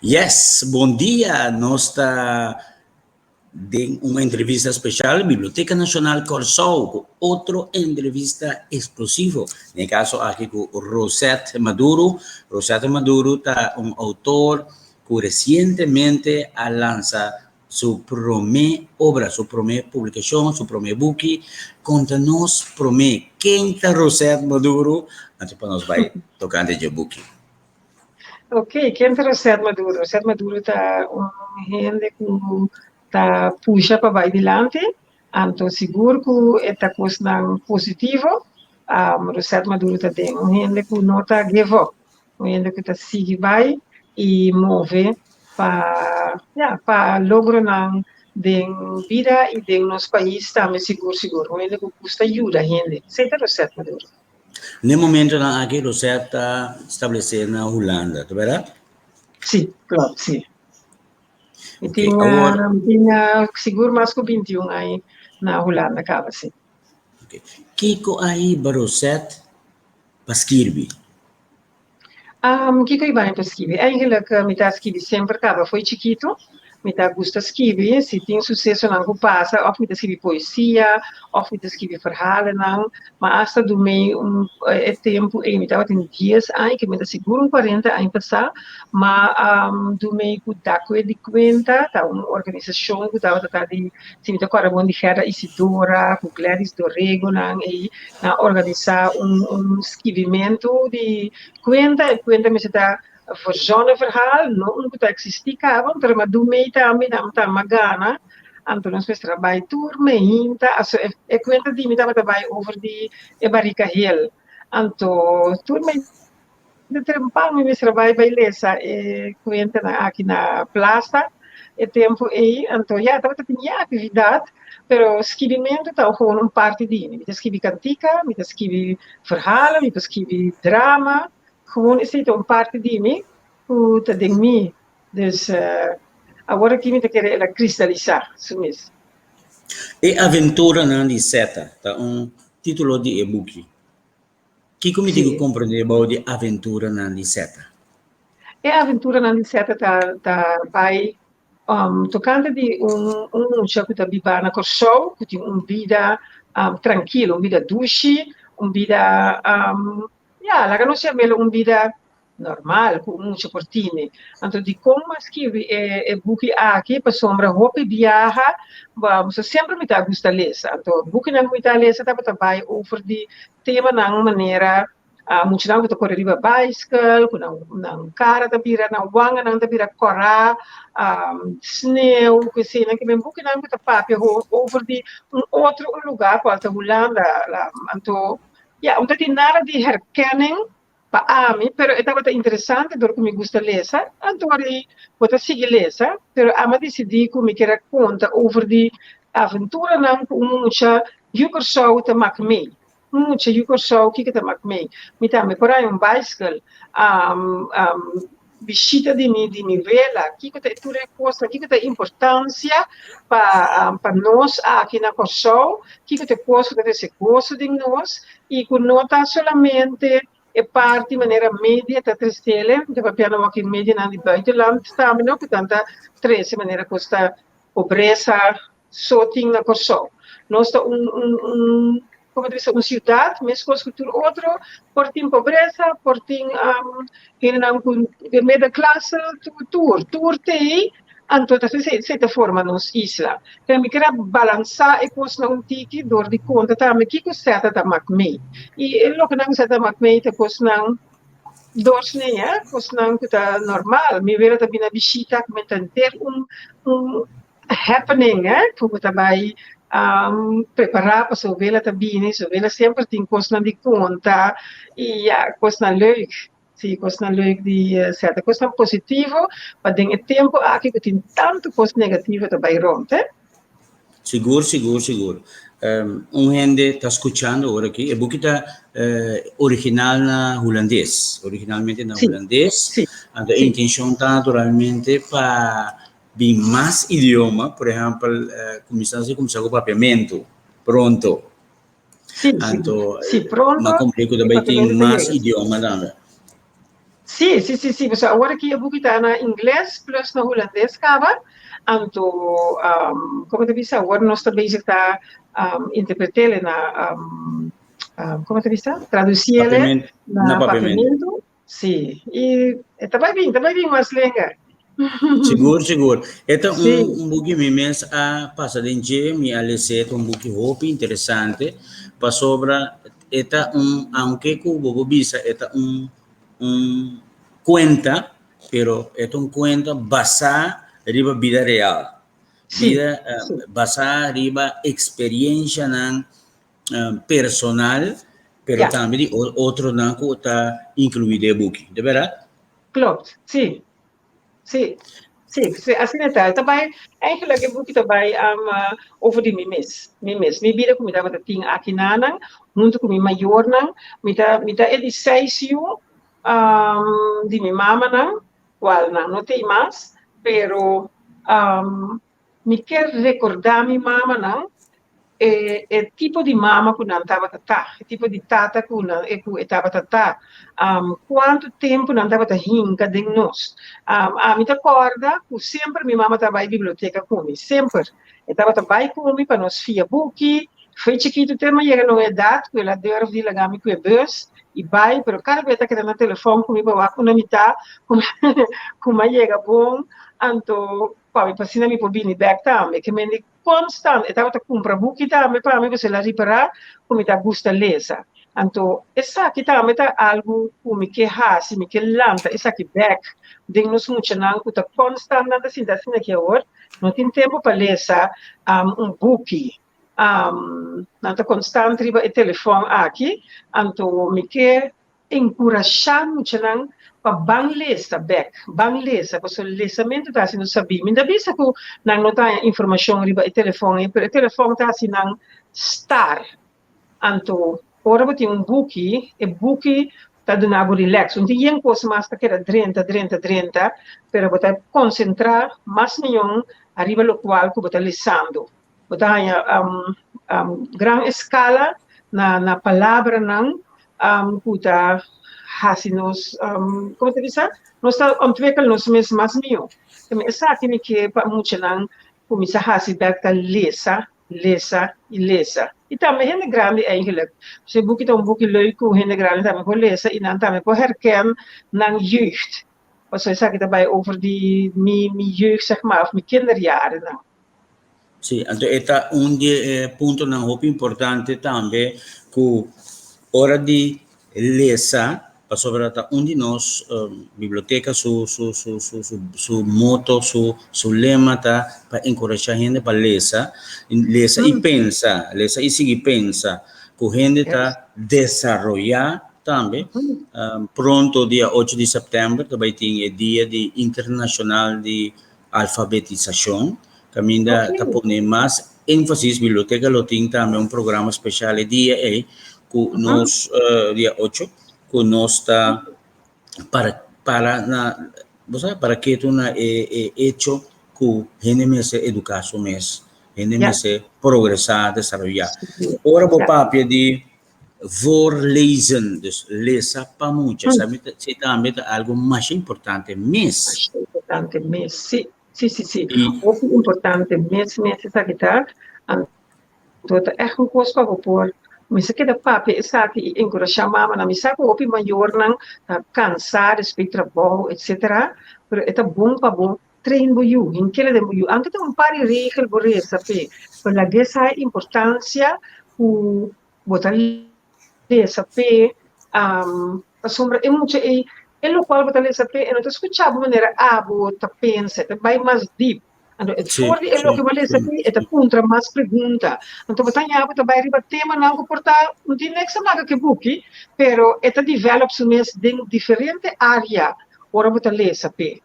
Yes, bon dia. Nos ta den un entrevista special Biblioteca Nacional Kòrsou ku otro entrevista eksklusivo. Den e kaso aki ku Rosette Maduro. Rosette Maduro ta un outor ku resientemente a lansa su promé obra, su promé publikashon, su promé buki. Konta nos promé ken ta Rosette Maduro anto pa nos bai tokante dje buki. Ok, ken ta Rosette Maduro? Rosette Maduro ta un hende ku ta pusha pa bai dilanti, anto sigur ku e ta kosnan positivo. Rosette Maduro ta den un hende ku no ta give up, un hende ku ta sigui bai i move pa, ya, pa logronan den bida i den nos pais tambe sigur sigur. Un hende ku gusta yuda hende. Esei ta Rosette Maduro. N'e momentonan aki Rosette ta stablesé na Hulanda, ta bèrdat? Sí, klòp, sí. Mi tin, mi tin sigur mas ku 21 aña na Hulanda kaba, sí. Okay. Kiko a hiba Rosette pa skirbi? Kiko i bai pa skibi? Eigenlijk mi ta skibi semper kaba fo'i chikitu. Mi ta gusta skibi si tin susesonan ku pasa òf mi ta skibi poesia òf mi ta skibi verhalennan. Ma asta dumei un e tempu ei mi tabatin dies aña ke mi ta sigur un kuarenta aña pasá. Ma dumei ku Dakwe di Kuenta ta un organisashon ku tabata ta di si mi ta kòrda bon di Gerda Isidora ku Gladys Dorregonan ei nan a organisá un un skibimentu di kuenta, e kuenta mester ta verzonnen verhaal, no un ku ta eksistí kaba, pero mi a dun mei tambe, nan ta mi a gana, anto nos mester a bai tur meinta, aso e e kuenta di mi tabata bai over di e barika hel, anto tur meinta trempan mi mester a bai bai lesa e kuentanan aki na plasa e tempu ei, anto ya tabata tin ya aktividat, pero skibimentu ta gewoon un parti di mi, mi ta skibi kantika, mi ta skibi verhalen, mi ta skibi drama, gewoon esei ta un parti di mi ku ta den mi, dus awor aki mi ta kere el a kristalisá su mes. E aventuranan di Seta ta un título di e buki. Kiko mi tin ku komprendé bou di aventuranan di Seta? E aventuranan di Seta ta ta bai tokante di un un mucha ku ta biba na Kòrsou, ku tin un bida trankil, un bida dushi, un bida, ya, laga nos yam'el un bida normal ku un mucha por tine. Anto dikon mi a skibi e e buki aki? Pasobra hopi biaha bo semper mi ta gusta lesa. Anto bukinan ku mi ta lesa tabata bai over di temanan manera muchanan ku ta kore riba baiskel, ku nan nan kara ta bira, nan wanganan ta bira kòrá, sneu, ku eseinan. Ke men bukinan ku ta papia over di un otro un lugá kual ta Hulanda. Anto ya, un ta tin nada di herkenning Pa ami, pero e tabata interesante dor ku mi gusta lesa, anto ora ei bo ta sigui lesa, pero ami a disidí ku mi kier a konta over di aventuranan ku un mucha yu Kòrsou ta mak mei. Un mucha yu Kòrsou kiko ta mak mei? Mi tambe por haña un baiskel, bishita di mi di mi wela, kiko ta e tur e kosnan, kiko ta e importansia pa pa nos aki na Kòrsou, kiko ta e kos ku ta trese goso den nos i ku no ta solamente e parti manera media ta trestele, mi ta papia no wak e medianan di buitenland tambe no, ku nan ta trese manera kos ta pobresa so tin na Kòrsou. Nos ta un un un komo ta bisa un siudat meskos ku tur otro, por tin pobresa, por tin hendenan ku den middenklasse, tur tur tur t'ei, anto ta esei ta forma nos isla. Pero mi kier a balansá e kosnan un tiki dor di konta tambe kiko sèta ta mak mei. I e lokenan ku sèta mak mei ta kosnan doorsnee, hè, kosnan ku ta normal. Mi wera ta bini a bishita ku mi ta henter un un happening, hè, ku bo ta bai prepará pasobra wela ta bini, so wela semper tin kosnan di konta i ya, kosnan leuk. Sí, kosnan leuk di sèta, kosnan positivo, pa den e tempu aki ku tin tantu kos negativo ta bai rònt, hè. Sigur, sigur, sigur. Un hende ta skuchando ora aki, e buki ta original na hulandes, originalmente na hulandes, anto e intenshon ta naturalmente pa bin mas idioma, por ehèmpel, kuminsá si kuminsá ku papiamentu pronto. Sí, Anto, sí, pronto. Ma komprendé ku ta bai tin mas idioma tambe. Sí, sí, sí, sí. Pasobra awor aki e buki ta na ingles plus na hulandes kaba. Anto, um, como ta bisa, awor nos ta bezig ta um, interpretele na, um, um, como ta bisa, traduciele Papiamento, na na papiamento. papiamento. Sí, i e ta bai bin, ta bai bin mas lenga. Sigur, sigur. E ta un, Sí. un buki mi mes a pasa den dje, mi a les'é, ta un buki hopi interesante, pasobra e ta un, aunke ku bo por bisa e ta un, un kuenta, pero e ta un kuenta basá riba bida real. Sí, Bida, sí. basá riba eksperienshanan personal, pero Ja. tambe di otronan ku ta inkluí den e buki, de bèrdat? Klopt, sí. Sí, sí, sí, asina ta. Ta bai, eigenlijk e buki ta bai um, over di mi mes, mi mes, mi bida ku mi tabata tin aki nanan, huntu ku mi mayornan. Mi ta, mi ta e di seis yu um, di mi mamanan, kual nan no t'ei mas, pero um, Mi kier rekordá mi mamanan e e tipo di mama ku nan tabata ta, e tipo di tata ku nan e ku e tabata ta, kuantu tempu nan tabata hinka den nos. Ami ta kòrda ku semper mi mama ta bai biblioteka ku mi, semper. E tabata bai ku mi pa nos fia buki, Fo'i chikitu te mi a yega na un edat ku el a durf di laga mi ku e bus i bai, pero kada bes ta keda na telefòn ku mi pa wak unda mi ta, ku mi a yega bon, anto pa mi pa asina mi por bini bèk tambe. Ke men di konstant e tabata kumpra buki tambe pa mi pasobra el a ripará ku mi ta gusta lesa. Anto esaki tambe ta algu ku mi ke hasi, mi ke lanta esaki bèk den nos muchanan ku ta konstant nan ta sinta asina aki awor, no tin tempu pa lesa un buki. Nan ta konstant riba e telefòn aki, anto mi ke enkurashá muchanan pa ban lesa bèk, ban lesa, pasobra lesamentu ta hasi nos sabí. Mi ta bisa ku nan no ta haña informashon riba e telefòn ei, pero e telefòn ta hasi nan star. Anto ora bo tin un buki, e buki ta duna bo relax. Un tin yen kos mas ta keda drenta, drenta, drenta, pero bo ta konsentrá mas mion ariba lokual ku bo ta lesando. Bo ta haña gran eskala na na palabranan ku ta hasi nos, komo ta bisa? Nos ta ontwikkel nos mes mas mihó. Esaki mi ke pa muchanan kuminsá hasi bèk ta lesa, lesa i lesa. I tambe hende grandi eigenlijk. Pasobra e buki ta un buki leuk ku hende grandi tambe por lesa i nan tambe por herken nan jeugd. Pasobra esaki ta bai over di mi mi jeugd zeg maar, of mi kinderjarennan. Sí, anto e ta un di e puntonan hopi importante tambe ku ora di lesa, pasobra ta un di nos biblioteka su su su su su su moto, su su lema ta pa enkurashá hende pa lesa, lesa i pensa, lesa i sigui pensa, ku hende ta desaroyá tambe. Pronto dia ocho di sèptèmber ta bai tin e dia di internashonal di Alfabetisashon, kaminda ta pone mas énfasis, biblioteka lo tin tambe un programa speshal e dia ei ku nos, dia ocho, ku nos ta para para na, bo sa, para ketu na e e echo ku hende mester eduká su mes, hende mester progresá, desaroyá. Ora bo papia di Voorlezen, dus lesa pa mucha. Sa mi ta, si tambe ta algo masha importante mes. Masha importante mes, si, si, si, si. Hopi importante mes, mes esaki ta. Anto ta ègt un kos pa bo por mester keda papia esaki i enkurashá mamanan. Mi sa ku hopi mayornan ta kansá despues di trabou, etsetera, pero e ta bon pa bo train bo yu, hinkele den bo yu. Anke ta un par di regel bo resa p'e, pero lag'é sa e importansia ku bo ta lesa p'e, pasobra e mucha ei, e lokual bo ta lesa p'e, e no ta skucha bo manera abo ta pensa, e ta bai mas dip. Anto e for di e loke bo lesa p'e, e ta puntra mas pregunta. Anto bo ta haña bo ta bai riba temanan ku por ta no tin niks te maka ku e buki, pero e ta develop su mes den diferente área ora bo ta lesa p'e.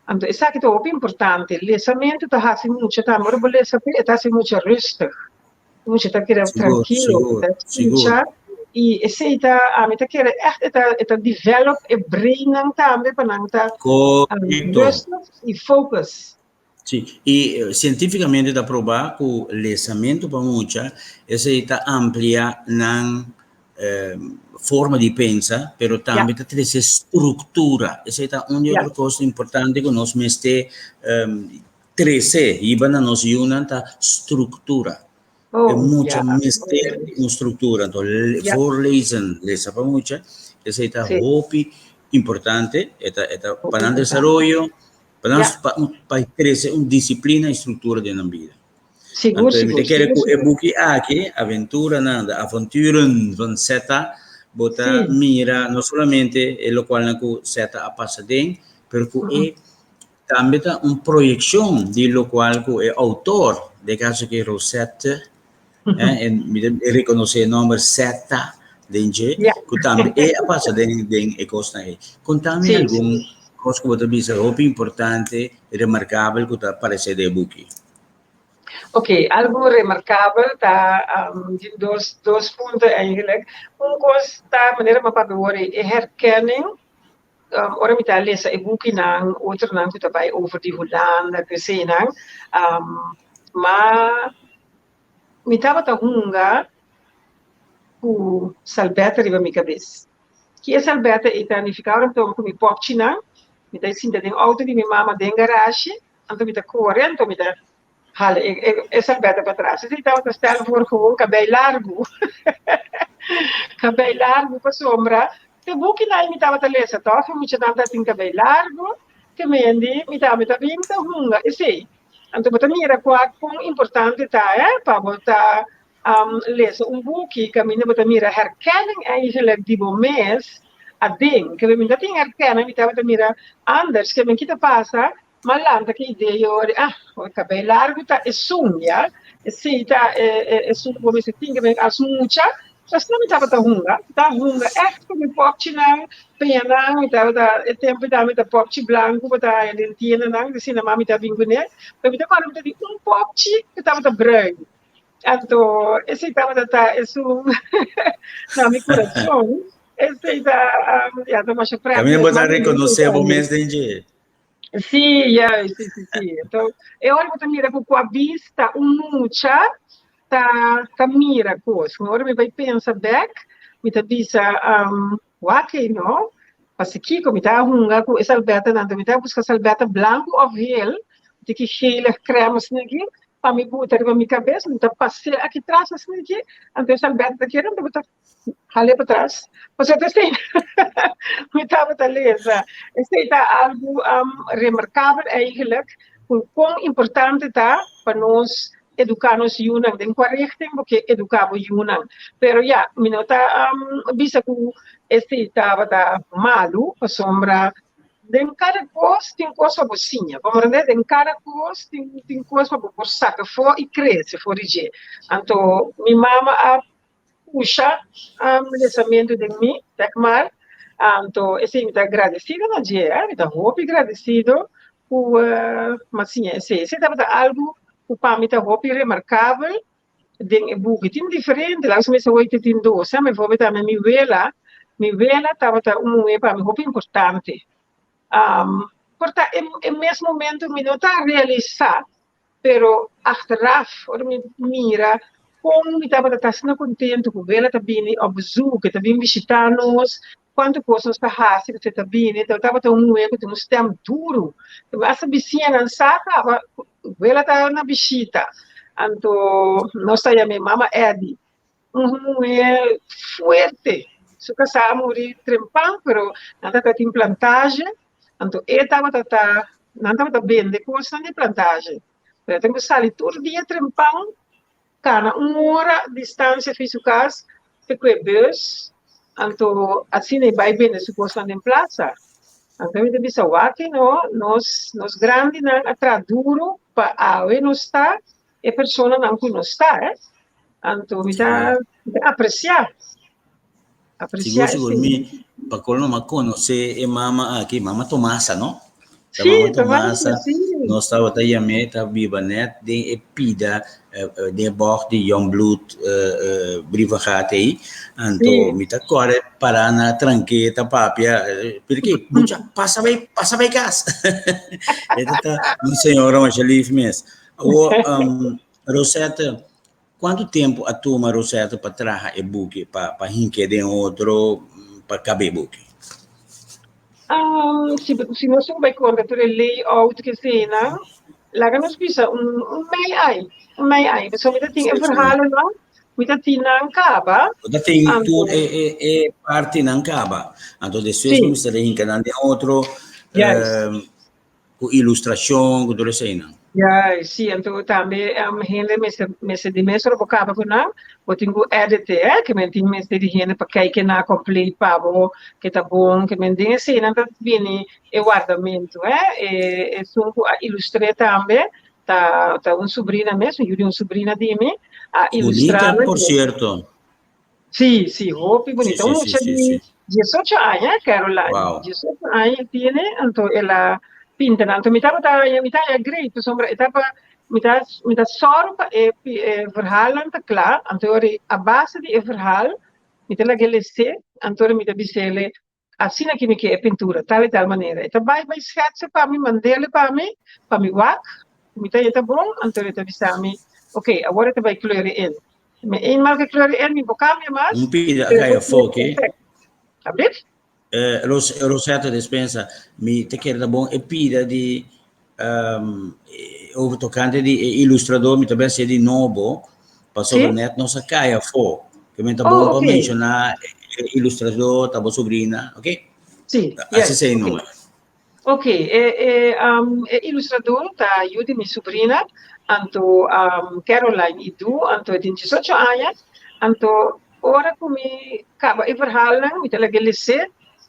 Anto esaki ta hopi importante. Lesamentu ta hasi mucha tambe. Ora bo lesa p'e, e ta hasi mucha rustig. Mucha ta keda trankilo, ta skucha. I esei ta, ami ta kere ègt e ta e ta develop e breinnan tambe pa nan ta rustig i focus. Sí, i sientífikamente ta probá ku lesamentu pa mucha esei ta amplia nan. forma di pensa, pero tambe ta trese struktura. Esei ta un di otro kos importante ku nos mester trese hiba na nos yunan ta struktura. E mucha mester di un struktura. Anto voorlezen, lesa pa mucha, esei ta hopi importante, e ta e ta pa nan desaroyo, pa nan pa trese un disiplina i struktura den nan bida. Sigur, Anto mi sigur, ta kere sigur, ku e sigur. buki aki, Aventuranan, De Avonturen van Zeta, bo ta mira no solamente e lokualnan ku Zeta a pasa den, pero ku e tambe ta un proyekshon di lokual ku e outor, den e kaso aki Rosette, eh, mi ta rekonosé e nòmber Zeta den dje, ku tambe e a pasa den den e kosnan ei. Konta mi algun kos ku bo ta bisa hopi importante i remarkabel ku ta aparesé den e buki. Ok, algo remarkabel ta tin dos dos punto eigenlijk. Un kos ta manera mi a papia awor e herkenning, ora mi ta lesa e bukinan, otronan ku ta bai over di Hulanda ku eseinan, ma mi tabata hunga ku salbèta riba mi kabes. Ki e salbèta ei ta nifiká? Ora mi ta hunga ku mi pòpchinan, mi ta sinta den outo di mi mama den garashi, Anto mi ta kore, anto mi ta hala e, e, e salbeta pa tras. Esei tabata stel voor gewoon kabei largu. Kabei largu pasobra te bukinan mi tabata lesa tòg, e muchanan tabatin kabei largu, te mendi mi tambe ta bin ta hunga esei. Anto bo ta mira kua kon importante ta, eh, pa bo ta lesa un buki kaminda bo ta mira herkenning eigenlijk di bo mes aden. Ke mi ta tin herkenning, mi tabata mira anders, ke men kita pasa, m'a lanta ki idea ora, ah, e kabei largu ta esun, ya, esei ta esun ku bo mester tin, ke men as mucha, asina mi tabata hunga, mi ta hunga ègt ku mi pòpchinan, peñanan, mi tabata, e tempu ei mi ta pòpchi blanku bo ta haña den tiendanan, asina mami ta bin kuné, pero mi ta kòrda mi ta tin un pòpchi ku tabata bruin. Anto esei tabata ta esun na mi corazón. Esei ta um, ja, ta masha prettig. También bo ta reconoce bo mes den dje. Sí, ja, sí, sí, sí. Anto, e ora bo ta mira ku kua bista un mucha ta, ta mira kos. Ora mi bai pensa bek, mi ta bisa, um, wak ei no, pasikiko mi ta hunga ku e salbetanan, anto mi ta buska salbeta blanku of geel, tiki gelig crème asina aki, pa mi buta riba mi kabes, mi ta pas'é aki tras asina aki, anto e salbeta ta kere, anto bo ta hal'é pa tras. Pasobra ta esei mi tabata lesa. Esei ta algu remarkabel eigenlijk, ku kon importante ta pa nos eduká nos yunan, den kua richting bo ke eduká bo yunan. Pero ya, mi no ta bisa ku esei tabata malu, pasobra Den kada kos tin kos pa bo siña. Komprendé? Den kada kos tin tin kos pa bo por saka afó i krese for di dje. Anto mi mama a pusha lesamentu den mi, zeg maar. Anto esei mi ta gradesido na dje, eh. Mi ta hopi gradesido ku mi a siña esei. Esei tabata algu ku pa mi ta hopi remarkabel den e buki. Tin diferente, laga nos mester hoy te tin dos. Bijvoorbeeld tambe mi wela, mi wela tabata un muhé pa mi hopi importante. Um, por ta e, e mes momento mi no ta realisa, pero achteraf, ora mi mira kon mi tabata ta asina contento ku wela ta bini op bezoek, e ta bin bishita nos, Kuantu kos nos ta hasi ku ta bini, ta tabata un muhé ku tin un stèm duru. Hasta bisiñanan sa kaba ku wela ta na bishita. Anto nos ta yam'é Mama Eddy. Un muhé fuerte. Su kasá a muri trempan, pero nan tabata tin plantage. Anto e tabata ta, nan tabata bende kosnan di plantage. Pero e tin ku sali tur dia trempan Kana un ora distansia fi su kas te ku e bus, anto asina e bai bende su kosnan den plasa. Anto mi ta bisa wak no, nos nos grandinan a traha duru pa awe nos ta e personanan ku nos ta, eh. Anto mi ta mi ta apresiá, apresiá Sigur, sigur. esei. Mi pa colmo mi a conoce e mama aki, mama Tomasa, no? Ta Sí, mama Tomasa, Tomasa, sí. nos tabata yam'é, ta biba net den e pida, den e bòg di Jongbloed Brievengat ei. Anto Sí. mi ta kòrè pará na tranké ta papia, Pirki, mucha, pasa bai, pasa bai kas. E ta ta un señora masha lif mes. Awor, Rosette. Kuantu tempu a tuma Rosetta pa traha e buki, pa hink'é den otro, pa kaba e buki? Si nos tin ku bai konta tur e layout ku eseinan, laga nos bisa un mei ai, un mei ai. Pasobra mi ta tin e verhalennan, mi ta tin nan kaba. Bo ta tin tur e partinan kaba. Anto despues bo mester a hinka nan den otro. Ku ilustrashon, ku tur eseinan. Ja, sí, anto tambe hende mester mester di mes ora bo kaba ku nan, bo tin ku edit e, eh, ke men tin mester di hende pa kijk na kompleet pa bo ke ta bon, ke men den eseinan ta bini e wardamentu, eh, e esun ku a ilustr'é tambe ta ta un subrina mes, un yu di un subrina di mi a ilustrá Bunita, por sierto. Sí, sí, hopi bonita. Un mucha di 18 aña, Caroline. Wow. 18 aña tiene, anto el a pinta. Anto mi tabata, mi ta great, pasobra e taba, mi ta, mi ta sòru pa e, e verhaalnan ta kla, anto ora a base di e verhaal, mi ta laga e les'é, anto ora mi ta bis'ele, Asina ki mi ke e pintura, tal i tal manera. E ta bai bai schetsen pa mi, mand'ele pa mi, pa mi wak, ku mi ta e ta bon, anto e ta bisa mi, ok, awor e ta bai kleur e in. Mi eenmaal ke kleur e in, mi por kambia mas. Un pida a kai afó, ke? Abrit? Rosetta Despensa, mi ta kere ta bon e pida di over tokante di e ilustrador mi ta bes di nobo pasobra net nos a kai afó. Ke men ta bon pa menshoná e ilustrador ta bo sobrina, ok? Sí, Así sei numa. Ok, e e ilustrador ta yu di mi sobrina, anto Caroline Idu, anto e tin diesocho aña, anto ora ku mi kaba e verhaalnan mi ta laga e les'é.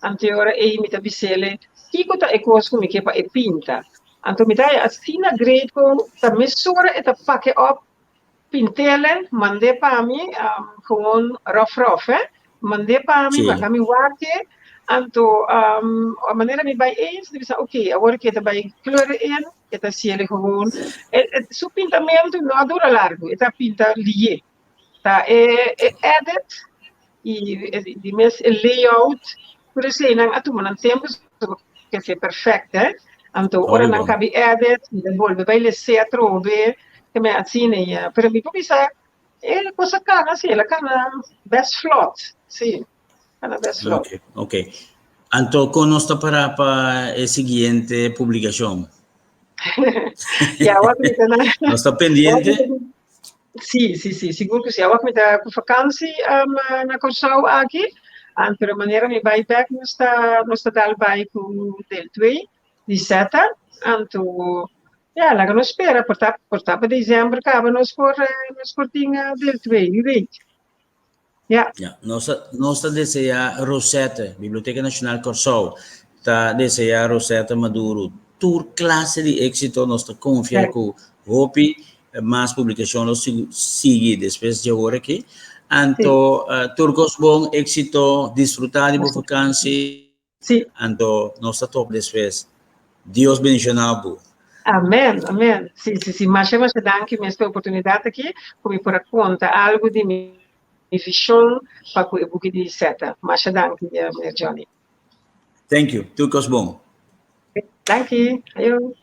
Anto e ora ei mi ta bis'ele, Kiko ta e kos ku mi ke pa e pinta? Anto mi ta haña asina great ku ta mesora e ta pake op, pint'ele, mand'é pa mi, gewoon rof rof, hè, mand'é pa mi, laga mi wak e. Anto a manera mi bai eens, mi bisa, oké, awor ke ta bai kleur in, e ta hasiel gewoon. Su pintamentu no a dura largu, e ta pinta lié. Ta e edit i di mes e layout, tur eseinan a tuma nan tempu ke ser perfect eh. Anto ora nan kabi edit mi ta bolbe bai lese atrobe ke mi asina ya. Pero mi por bisa e kos a kana si, el a kana best flot, si, kana best flot. Ok, ok. Anto kon nos ta para pa e siguiente publikashon? Ya, awor mi ta na. Nos ta pendiente? Sí, sí, sí, sigur ku sí. Awor mi ta ku vakansi um, na Kòrsou aki, um, pero manera mi bai bèk nos ta, nos ta dal bai ku deel 2 di Zeta. Anto, ja, laga nos spera, por ta, por ta pa desèmber kaba nos por, nos por tin deel 2, wie weet. Ja. Ja, nos ta, nos ta deseá Rosette, Biblioteka Nashonal Kòrsou ta deseá Rosette Maduro tur klase di éksito. Nos ta konfia ku hopi mas publikashon lo sigui despues dje ora aki. Anto, tur kos bon, éksito, disfrutá di bo vakansi. Sí. Anto nos ta topa despues. Dios bendiciona bo. Amen, amen. Sí, sí, sí. Masha, masha danki mes pa e oportunidad aki ku mi por a konta algu di mi vision pa ku e buki di Seta. Masha danki, meneer Johnny. Thank you. Tur kos bon. Danki. Ayo.